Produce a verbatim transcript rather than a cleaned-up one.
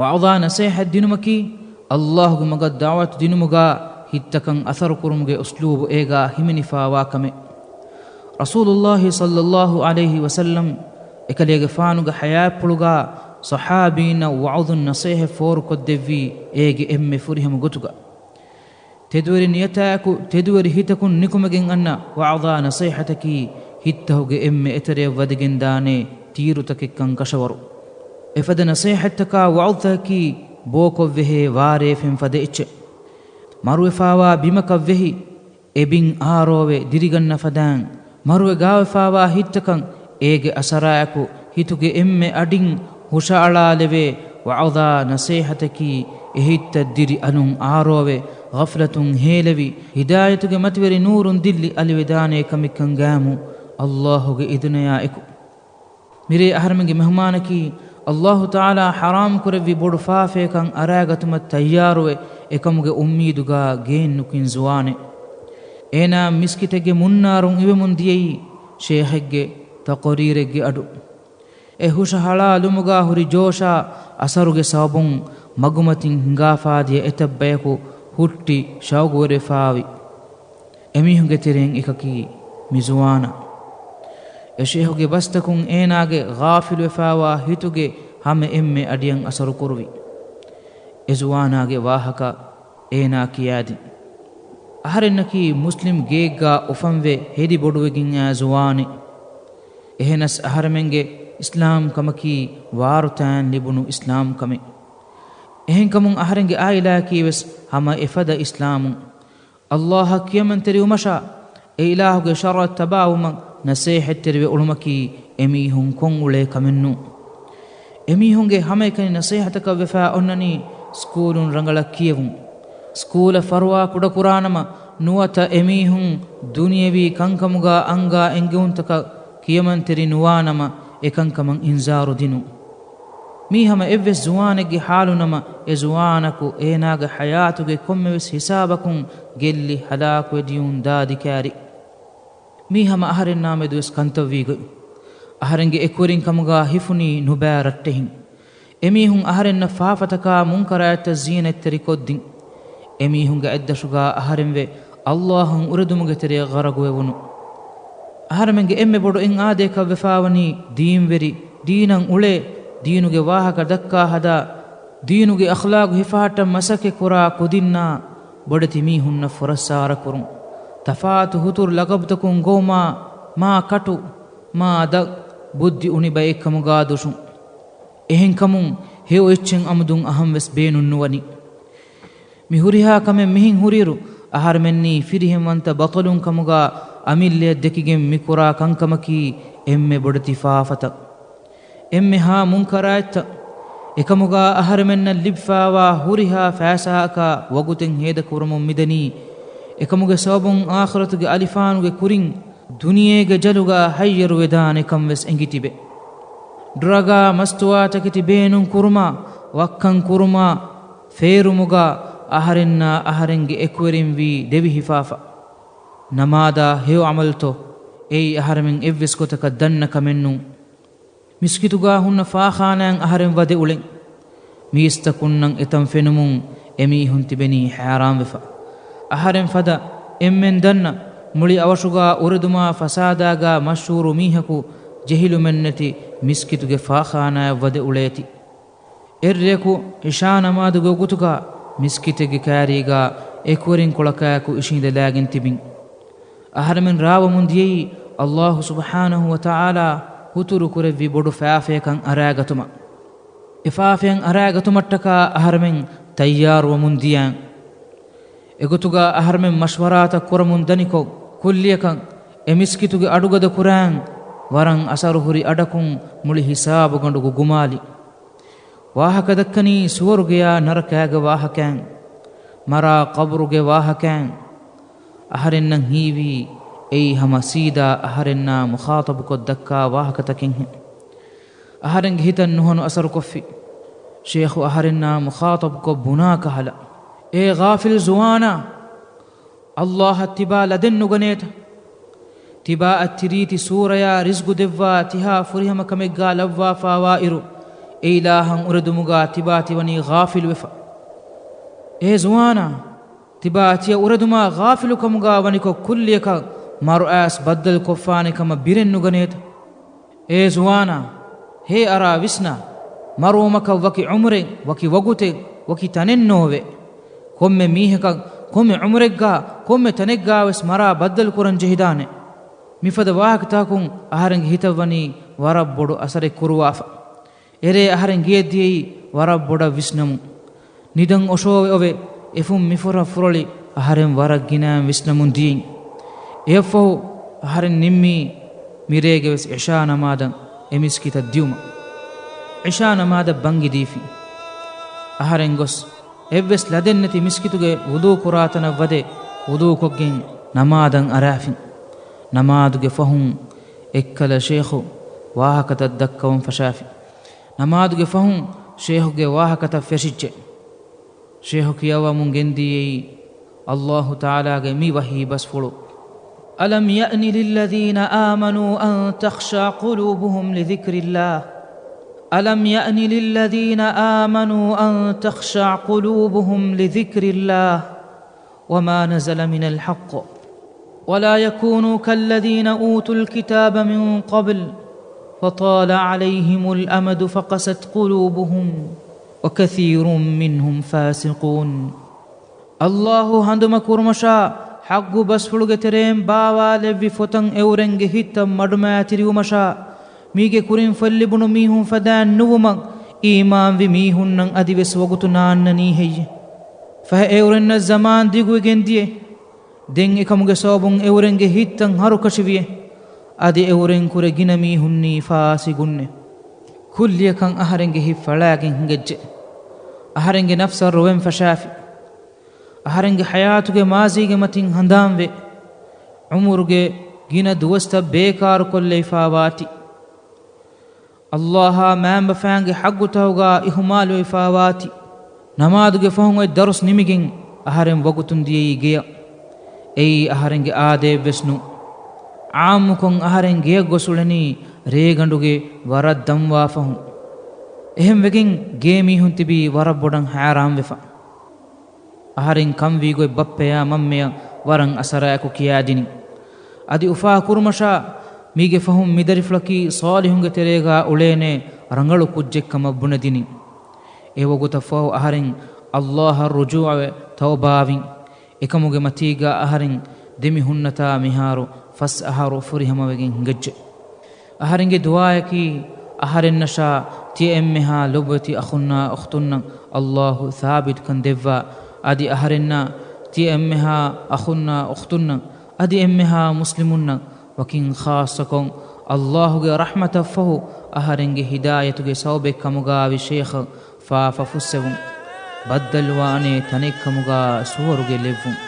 ވަޢުޡާ ނަޞޭޙަތް ދިނުމަކީ، ﷲގެ މަގަށް ދަޢުވަތު ދިނުމުގާ ހިތްތަކަށް އަސަރު ކުރުމުގެ އުސްލޫބު އޭގާ ހިމެނިފާވާ ކަމެއް. ރަސޫލުﷲ ޞައްލަﷲ ޢަލައިހި ވަސައްލަމް އެކަލޭގެފާނުގެ ޙަޔާތްޕުޅުގާ ޞަޙާބީންނަށް ވަޢުޡު ނަޞޭޙަތް ފޯރުކޮށްދެއްވީ އޭގެ އެންމެ ފުރިހަމަ ގޮތުގަ. ތެދުވެރި ނިޔަތާއެކު ތެދުވެރި ހިތަކުން ނިކުމެގެން އަންނަ ވަޢުޡާ ނަޞޭޙަތަކީ ހިތްތަހުގެ އެންމެ އެތެރެއަށް ވަދެގެން ދާނޭ ތީރުތަކެއްކަން ކަށަވަރު. އެފަދަ ނަޞޭޙަތްތަކާ ވަޢުޡްތަކަކީ ބޯކޮށް ވެހޭ ވާރޭ ފެން ފަދަ އެއްޗެއް. މަރުވެފާވާ ބިމަކަށް ވެހި، އެ ބިން އާރޯވެ ދިރިގަންނަ ފަދައިން، މަރުވެ ގާވެފާވާ ހިތްތަކަށް އޭގެ އަސަރާއެކު ހިތުގެ އެންމެ އަޑިން ހުށައަޅާލެވޭ ވަޢުޡާ ނަޞޭޙަތަކީ، އެ ހިތްތައް ދިރި އަލުން އާރޯވެ، ޣަފްލަތުން ހޭލެވި، ހިދާޔަތުގެ މަތިވެރި ނޫރުން ދިއްލި އަލިވެދާނޭ ކަމެއްކަން ގާމު، ﷲގެ އިޛުނަޔާ އެކު. މިރޭ އަހަރެމެންގެ މެހުމާނަކީ، ﷲ ތަޢާލާ ޙަރާމް ކުރެއްވި ބޮޑު ފާފަޔަކަށް އަރާގަތުމަށް ތައްޔާރުވެ، އެކަމުގެ އުއްމީދުގާ ގެއިން ނުކިން ޒުވާނެއް. އޭނާ މިސްކިތެއްގެ މުންނާރުން އިވެމުން ދިޔައީ ޝޭޚެއްގެ ތަޤުރީރެއްގެ އަޑު. އެ ހުށަހަޅާލުމުގާ ހުރި ޖޯޝާ އަސަރުގެ ސަބަބުން މަގުމަތިން ހިނގާފާދިޔަ އެތައް ބަޔަކު ހުއްޓި ޝައުގުވެރިވެފާވި. އެމީހުންގެ ތެރެއިން އެކަކީ މި ޒުވާނާ. އެ ޝޭޚުގެ ބަސްތަކުން އޭނާގެ ޣާފިލުވެފާވާ ހިތުގެ ހަމަ އެންމެ އަޑިއަށް އަސަރު ކުރުވި. އެ ޒުވާނާގެ ވާހަކަ އޭނާ ކިޔާދިން. އަހަރެންނަކީ މުސްލިމް ގެއެއްގާ އުފަންވެ ހެދި ބޮޑުވެގެން އާ ޒުވާނެއް. އެހެނަސް އަހަރެމެންގެ އިސްލާމް ކަމަކީ ވާރުތާއިން ލިބުނު އިސްލާމް ކަމެއް. އެހެންކަމުން އަހަރެންގެ އާއިލާއަކީ ވެސް ހަމަ އެފަދަ އިސްލާމުން. ﷲއަށް ކިޔަމަންތެރިވުމަށާ، އެ އިލާހުގެ ޝަރަޢަށް ތަބާވުމަށް ނަޞޭޙަތްތެރިވެ އުޅުމަކީ އެމީހުން ކޮށްއުޅޭ ކަމެއްނޫން. އެމީހުންގެ ހަމައެކަނި ނަޞޭޙަތަކަށް ވެފާ އޮންނަނީ ސްކޫލުން ރަނގަޅަށް ކިޔެވުން. ސްކޫލަށް ފަރުވާ ކުޑަކުރާނަމަ، ނުވަތަ އެމީހުން ދުނިޔެވީ ކަންކަމުގާ އަންގާ އެންގެވުންތަކަށް ކިޔަމަންތެރި ނުވާނަމަ، އެކަންކަމަށް އިންޒާރު ދިނުން. މީ ހަމަ އެއްވެސް ޒުވާނެއްގެ ޙާލުނަމަ، އެ ޒުވާނަކު އޭނާގެ ޙަޔާތުގެ ކޮންމެވެސް ހިސާބަކުން ގެއްލި ހަލާކުވެ ދިޔުން ދާދި ކާރި. މީ ހަމަ އަހަރެންނާ މެދުވެސް ކަންތައްވީ ގޮތް. އަހަރެންގެ އެކުވެރިން ކަމުގާ ހިފުނީ ނުބައި ރައްޓެހިން. އެމީހުން އަހަރެންނަށް ފާފަތަކާ މުންކަރާތްތައް ޒީނަތްތެރި ކޮށްދިން. އެމީހުންގެ އަތްދަށުގާ އަހަރެންވެ ﷲއަށް އުރެދުމުގެ ތެރެއަށް ޣަރަގުވެވުނު. އަހަރެމެންގެ އެންމެ ބޮޑު އެއް އާދަޔަކަށް ވެފާވަނީ ދީންވެރި، ދީނަށް އުޅޭ، ދީނުގެ ވާހަކަ ދައްކާ ހަދާ، ދީނުގެ އަޚްލާގު ހިފަހައްޓަން މަސައްކަތް ކުރާ ކުދިންނާ ބޮޑެތި މީހުންނަށް ފުރައްސާރަ ކުރުން. ތަފާތު ހުތުރު ލަގަބުތަކުން ގޮވުމާ، މާ ކަޓު، މާ ދަށް، ބުއްދި އުނި ބައެއްކަމުގާ ދުށުން. އެހެންކަމުން ހެޔޮ އެއްޗެއް އަމުދުން އަހަން ވެސް ބޭނުން ނުވަނީ. މި ހުރިހާ ކަމެއް މިހެން ހުރިއިރު، އަހަރެމެންނީ ފިރިހެންވަންތަ ބަޠަލުން ކަމުގާ އަމިއްލަޔަށް ދެކިގެން މި ކުރާ ކަންކަމަކީ އެންމެ ބޮޑެތި ފާފަތައް، އެންމެހާ މުންކަރާތްތައް. އެކަމުގާ އަހަރެމެންނަށް ލިބިފާވާ ހުރިހާ ފައިސާއަކާ ވަގުތެއް ހޭދަކުރަމުން މިދަނީ، އެކަމުގެ ސަބަބުން އާޚިރަތުގެ އަލިފާނުގެ ކުރިން ދުނިޔޭގެ ޖަލުގާ ހައްޔަރުވެދާނެ ކަން ވެސް އެނގި ތިބެ. ޑްރަގާ މަސްތުވާތަކެތި ބޭނުން ކުރުމާ، ވައްކަން ކުރުމާ، ފޭރުމުގާ އަހަރެންނާ އަހަރެންގެ އެކުވެރިން ވީ ދެވިހިފާފަ. ނަމާދާ ހެޔޮ ޢަމަލުތޯ؟ އެއީ އަހަރެމެން އެއްވެސް ގޮތަކަށް ދަންނަ ކަމެއްނޫން. މިސްކިތުގާ ހުންނަ ފާޚާނާއިން އަހަރެން ވަދެ އުޅެން. މީސްތަކުންނަށް އެތަން ފެނުމުން އެމީހުން ތިބެނީ ހައިރާންވެފަ. އަހަރެން ފަދަ އެންމެން ދަންނަ، މުޅި އަވަށުގާ އުރެދުމާ ފަސާދާގާ މަޝްހޫރު މީހަކު ޖެހިލުމެއްނެތި މިސްކިތުގެ ފާޚާނާއަށް ވަދެ އުޅޭތީ. އެއްރެއަކު އިޝާ ނަމާދުގެ ވަގުތުގާ މިސްކިތެއްގެ ކާރީގާ އެކުވެރިންކޮޅަކާއެކު އިށީނދެލާގެން ތިބިން. އަހަރެމެން ރާވަމުން ދިޔައީ ﷲ ސުބްޙާނަހޫ ވަތަޢާލާ ހުތުރު ކުރެއްވި ބޮޑު ފާފަޔަކަށް އަރާގަތުމަށް. އެ ފާފަޔަށް އަރާގަތުމަށްޓަކާ އަހަރެމެން ތައްޔާރުވަމުން ދިޔަން. އެގޮތުގާ އަހަރެމެން މަޝްވަރާތައް ކުރަމުން ދަނިކޮށް، ކުއްލިއަކަށް އެ މިސްކިތުގެ އަޑުގަދަ ކުރާން ވަރަށް އަސަރުހުރި އަޑަކުން މުޅި ހިސާބުގަނޑު ގުގުމާލި. ވާހަކަ ދައްކަނީ ސުވަރުގެޔާ ނަރަކާގެ ވާހަކައިން، މަރާ ޤަބުރުގެ ވާހަކައިން. އަހަރެންނަށް ހީވީ އެއީ ހަމަ ސީދާ އަހަރެންނާ މުޚާޠަބުކޮށް ދައްކާ ވާހަކަތަކެއްހެން. އަހަރެންގެ ހިތަށް ނުހަނު އަސަރުކޮށްފި. ޝޭޚު އަހަރެންނާ މުޚާޠަބުކޮށް ބުނާ ކަހަލަ، އޭ ޣާފިލް ޒުވާނާ! ﷲ އަށް ތިބާ ލަދެއް ނުގަނޭތަ؟ ތިބާ އަށް ތިރީތި ސޫރަޔާ ރިޒްގު ދެއްވާ ތިހާ ފުރިހަމަ ކަމެއްގާ ލައްވާފާވާ އިރު، އެއިލާހަށް އުރެދުމުގާ ތިބާ ތިވަނީ ޣާފިލުވެފަ. އޭ ޒުވާނާ، ތިބާ ތިޔަ އުރެދުމާ ޣާފިލުކަމުގާ ވަނިކޮށް ކުއްލިއަކަށް މަރުއާސް ބައްދަލުކޮށްފާނެ ކަމަށް ބިރެއް ނުގަނޭތަ؟ އޭ ޒުވާނާ، ހޭ އަރާ ވިސްނާ، މަރުވުމަކަށް ވަކި އުމުރެއް، ވަކި ވަގުތެއް، ވަކި ތަނެއް ނޯވޭ. ކޮންމެ މީހަކަށް ކޮންމެ އުމުރެއްގާ ކޮންމެ ތަނެއްގާވެސް މަރާ ބައްދަލު ކުރަން ޖެހިދާނެ. މިފަދަ ވާހަކަތަކުން އަހަރެންގެ ހިތަށް ވަނީ ވަރަށް ބޮޑު އަސަރެއް ކުރުވާފަ. އެރޭ އަހަރެން ގެޔަށް ދިޔައީ ވަރަށް ބޮޑަށް ވިސްނަމުން. ނިދަން އޮށޯވެ އޮވެ އެފުން މިފުރަށް ފުރޮޅި އަހަރެން ވަރަށް ގިނައިން ވިސްނަމުން ދިޔައިން. އެއަށްފަހު އަހަރެން ނިންމީ މިރޭގެ ވެސް އިޝާ ނަމާދަށް އެ މިސްކިތަށް ދިޔުމަށް. އިޝާ ނަމާދަށް ބަންގި ދީފި. އަހަރެން ގޮސް އެއްވެސް ލަދެއް ނެތި މިސްކިތުގެ ވުޟޫ ކުރާ ތަނަށް ވަދެ ވުޟޫ ކޮށްގެން ނަމާދަށް އަރާފިން. ނަމާދުގެ ފަހުން އެއްކަލަ ޝޭޚު ވާހަކަތައް ދައްކަވަން ފަށާފި. ނަމާދުގެ ފަހުން ޝޭޚުގެ ވާހަކަތައް ފެށިއްޖެ. ޝޭޚު ކިޔަވަމުން ގެންދިޔައީ އައްލާހު ތަޢާލާގެ މި ވަޙީ ބަސްފުޅު. ألم يأن للذين آمنوا أن تخشع قلوبهم لذكر الله. ألم يأن للذين آمنوا أن تخشع قلوبهم لذكر الله وما نزل من الحق ولا يكونوا كالذين أوتوا الكتاب من قبل فطال عليهم الأمد فقست قلوبهم وكثير منهم فاسقون. އައްލާހު ހަނދުމަ ކުރުމަށާ، ޙައްޤު ބަސްފުޅުގެ ތެރެއިން ބާވާލެއްވި ފޮތަށް އެއުރެންގެ ހިތްތައް މަޑުމައިތިރިވުމަށާ، މީގެ ކުރިން ފޮތްލިބުނު މީހުން ފަދައިން ނުވުމަށް އީމާންވި މީހުންނަށް އަދިވެސް ވަގުތު ނާންނަނީ ހެއްޔެ؟ ފަހެ އެއުރެންނަށް ޒަމާން ދިގުވެގެން ދިޔަ. ދެން އެކަމުގެ ސަބަބުން އެއުރެންގެ ހިތްތައް ހަރުކަށިވިޔަ. އަދި އެއުރެން ކުރެ ގިނަ މީހުންނީ ފާސިގުންނެ. ކުއްލިއަކަށް އަހަރެންގެ ހިތް ފަޅާގެން ހިނގައްޖެ. އަހަރެންގެ ނަފްސަށް ރޮވެން ފަށާފި. އަހަރެންގެ ޙަޔާތުގެ މާޒީގެ މަތިން ހަނދާންވެ، ޢުމުރުގެ ގިނަ ދުވަސްތައް ބޭކާރުކޮށްލައިފާވާތީ. އައްލާހާ މައިންބަފައިންގެ ޙައްޤުތަކުގާ އިހުމާލުވެފާވާތީ. ނަމާދުގެ ފަހުން އޮތް ދަރުސް ނިމިގެން އަހަރެން ވަގުތުން ދިޔައީ ގެޔަށް. އެއީ އަހަރެންގެ އާދައެއްވެސް ނޫން. ޢާއްމުކޮށް އަހަރެން ގެޔަށް ގޮސް އުޅެނީ ރޭގަނޑުގެ ވަރަށް ދަންވާ ފަހުން. އެހެންވެގެން ގޭމީހުން ތިބީ ވަރަށް ބޮޑަށް ހައިރާންވެފަ. އަހަރެން ކަންވީގޮތް ބައްޕަޔާ މަންމަޔަށް ވަރަށް އަސަރާއެކު ކިޔާދިނިން. އަދި އުފާ ކުރުމަށާ، މީގެ ފަހުން މިދަރިފުޅަކީ ޞާލިޙުންގެ ތެރޭގާ އުޅޭނޭ ރަނގަޅު ކުއްޖެއްކަމަށް ބުނެދިނިން. އެވަގުތަށްފަހު އަހަރެން އައްލާހަށް ރުޖޫޢަވެ ތައުބާވިން. އެކަމުގެ މަތީގާ އަހަރެން ދެމިހުންނަތާ މިހާރު ފަސް އަހަރު ފުރިހަމަވެގެން ހިނގައްޖެ. އަހަރެންގެ ދުޢާއަކީ، އަހަރެންނަށާ ތިޔަ އެންމެހާ ލޮބުވެތި އަޚުންނާ އުޚްތުންނަށް އައްލާހު ސާބިތުކަން ދެއްވާ، އަދި އަހަރެންނާ ތިޔަ އެންމެހާ އަޚުންނާ އުޚްތުންނަށް، އަދި އެންމެހާ މުސްލިމުންނަށް ވަކިން ޚާއްޞަކޮށް، އައްލާހުގެ ރަޙްމަތަށްފަހު އަހަރެންގެ ހިދާޔަތުގެ ސަބަބެއްކަމުގާވި ޝޭޚަށް ފާފަ ފުއްސެވުން، ބައްދަލުވާނޭ ތަނެއްކަމުގާ ސުވަރުގެ ލެއްވުން.